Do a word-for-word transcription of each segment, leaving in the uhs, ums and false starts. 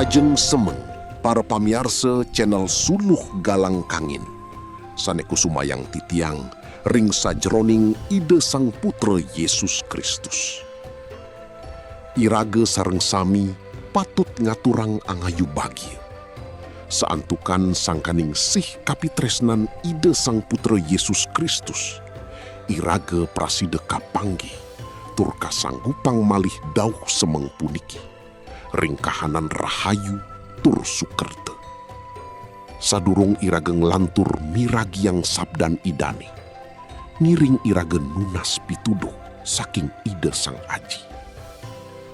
Ajeng semeng, para pamiarsa channel Suluh Galang Kangin, sane kusumayang titiang ring sajeroning Ida Sang Putra Yesus Kristus. Iraga sareng sami patut ngaturang angayu bagia. Santukan sangkaning sih kapitresnan Ida Sang Putra Yesus Kristus, iraga prasida kapanggih tur kasanggupang malih dauh semeng puniki ring kahanan rahayu tur sukerta. Sadurung iraga nglantur miragiang sabdan Idane, ngiring iraga nunas pituduh saking Ida Sang Aji.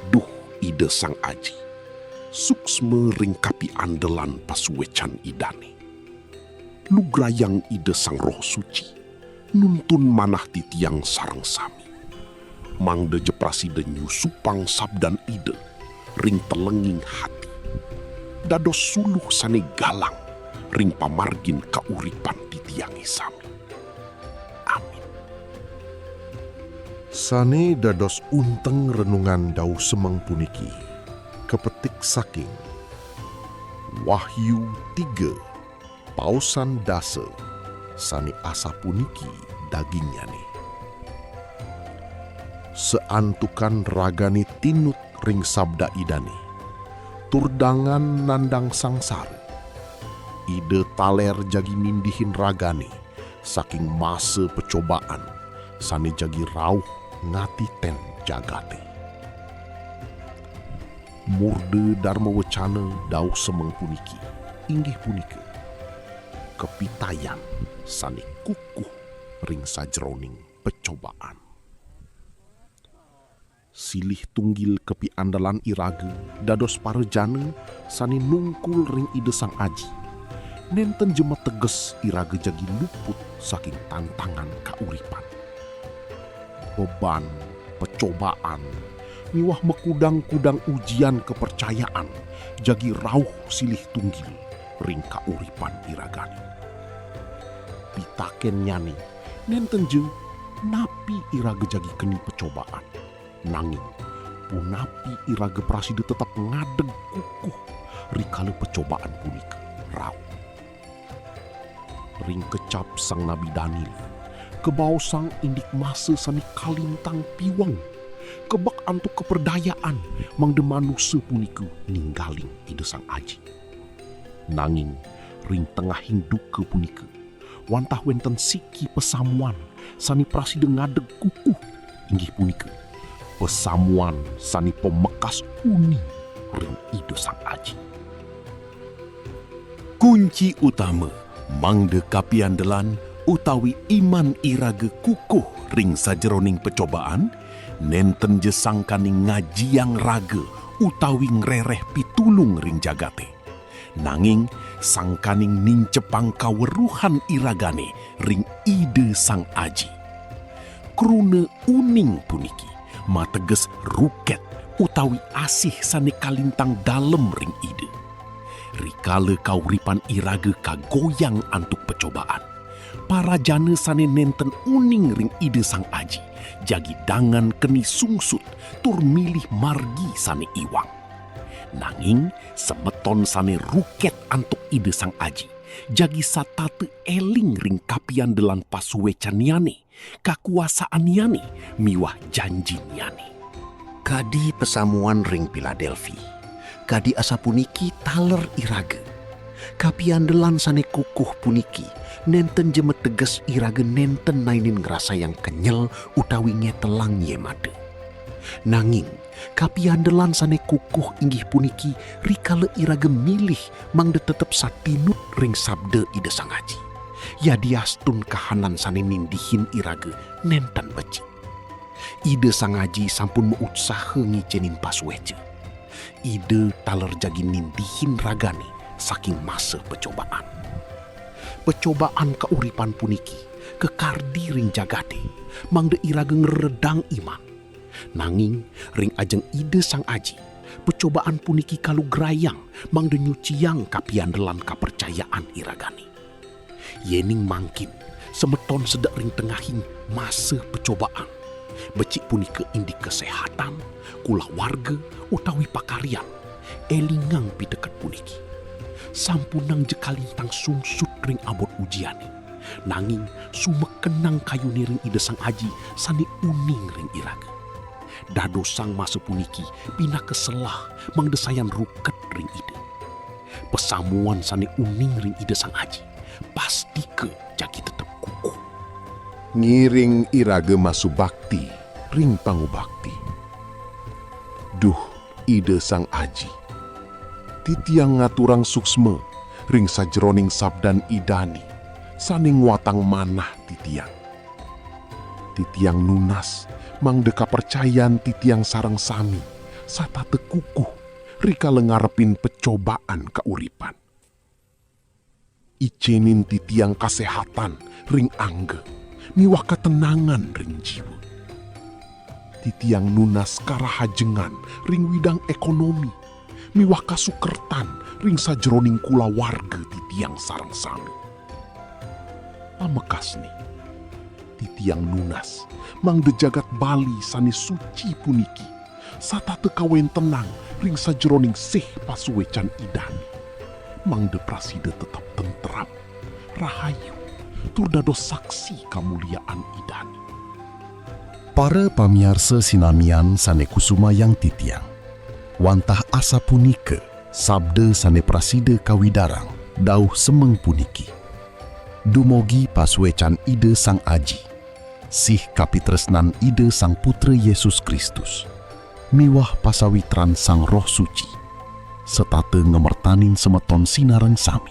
Duh Ida Sang Aji, suksma ring kapiandelan pasuecan Idane. Lugrayang Ida Sang Roh Suci nuntun manah titiang sareng sami, mangda ja prasida nyusupang sabdan Ida ring telenging hati, dados suluh sane galang ring pamargin kauripan titiange sami. Amin. Sane dados unteng renungan dauh semeng puniki kapetik saking Wahyu tiga, pausan dasa, sane asapuniki dagingyane. Saantukan ragane tinut ring sabda Idane, tur dangan nandang sangsara, Ida taler jagi mindihin ragane saking masa pacobaan sane jagi rauh ngatiten jagate. Murda darma wecana dauh semeng puniki inggih punika kapitayan sane kukuh ring sajeroning pacobaan. Silih tunggil kapiandelan iraga dados parajana sane nungkul ring Ida Sang Aji, nenten ja mateges iraga jagi luput saking tantangan kauripan. Beban, pacobaan, miwah makudang-kudang ujian kapercayaan jagi rauh silih tunggil ring kauripan iragane. Pitakennyane nenten ja napi iraga jagi keni pacobaan, nanging punapi iraga prasida tetep ngadeg kukuh rikala pacobaan punika rauh. Ring kecap Sang Nabi Daniel, kabaosang indik masa sane kalintang piweng, kebek antuk kaperdayaan mangda manusa punika ninggaling Ida Sang Aji. Nanging ring tengahing duka punika, wantah wenten siki pasamuan sane prasida ngadeg kukuh, inggih punika pasamuan sane pamekas uni ring Ida Sang Aji. Kunci utama mangda kapiandelan utawi iman iraga kukuh ring sajeroning pacobaan, nenten ja sangkaning ngajiang raga utawi ngrereh pitulung ring jagate, nanging sangkaning nincepang kaweruhan iragane ring Ida Sang Aji. Kruna uning puniki mateges ruket utawi asih sane kalintang dalem ring Ida. Rikala kauripan iraga kagoyang antuk pacobaan, parajana sane nenten uning ring Ida Sang Aji jagi dangan keni sungsut tur milih margi sane iwang. Nanging semeton sane ruket antuk Ida Sang Aji jagi satata eling ring kapiandelan pasuecannyane, kakuasaannyane, miwah janjinnyane. Kadi pasamuan ring Piladelpi, kadi asapuniki taler iraga. Kapiandelan sane kukuh puniki nenten ja mateges iraga nenten naenin ngrasayang kenyel utawi ngetelang nyemada. Nanging kapiandelan sane kukuh inggih puniki rikala iraga milih mangda tetep satinut ring sabda Ida Sang Aji, yadiastun kahanan sane nindihin iraga nenten becik. Ida Sang Aji sampun mautsaha ngicenin pasueca. Ida taler jagi nindihin ragane saking masa pacobaan. Pacobaan kauripan puniki kakardi ring jagate, mangda iraga ngredang iman. Nanging ring ajeng Ida Sang Aji, pacobaan puniki kalugrayang mangda nyuciang kapiandelan kapercayaan iragane. Yening mangkin, semeton sedek ring tengahing masa pacobaan, becik punika indik kesehatan, kulawarga, utawi pakaryan, Elingang piteket puniki. Sampunang ja kalintang sungsut ring abot ujiane, nanging sumekenang kayune ring Ida Sang Aji sane uning ring iraga. Dadosang masa puniki pinaka selah mangda sayan ruket ring Ida. Pasamuan sane uning ring Ida Sang Aji pastika jagi tetep kukuh. Ngiring iraga masubakti ring pangubakti. Duh Ida Sang Aji, titiang ngaturang suksma ring sajeroning sabdan Idane sane nguatang manah titiang. Titiang nunas mangda kapercayan titiang sareng sami satata kukuh rikala ngarepin pecobaan kauripan. Icenin titiang kasehatan ring angga miwah katenangan ring jiwa. Titiang nunas karahajengan ring widang ekonomi miwah kasukertan ring sajeroning kulawarga titiang sareng sami. Pamekasne, titiang nunas mangda jagat Bali sane suci puniki satata kawentenang ring sajeroning sih pasuecan Idane, mangda prasida tetep tentram, rahayu, tur dados saksi kamuliaan Idane. Para pamiarsa sinamian sane kusumayang titiang, wantah asapunika sabda sane prasida kawidarang dauh semeng puniki. Dumugi pasuecan Ida Sang Aji, sih kapitresnan Ida Sang Putra Yesus Kristus, miwah pasawitran Sang Roh Suci, setata ngamertanin semeton sinareng sami,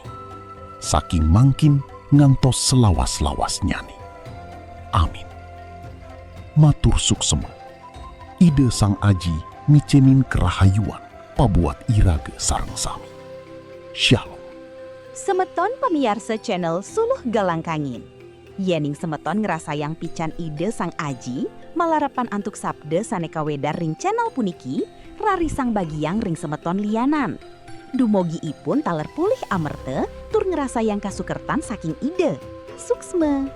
saking mangkin ngantos selawas-lawasnyane. Amin. Matur suksema. Ida Sang Aji micenin karahayuan pabuat iraga sareng sami. Shalom. Semeton pamiarsa channel Suluh Galang Kangin. Yening semeton ngrasayang pican Ida Sang Aji, malarapan antuk sabda sane kawedar ring channel puniki, rarisang bagiang ring semeton lianan. Dumugi ipun taler polih amerta tur ngrasayang kasukertan saking Ida. Suksma.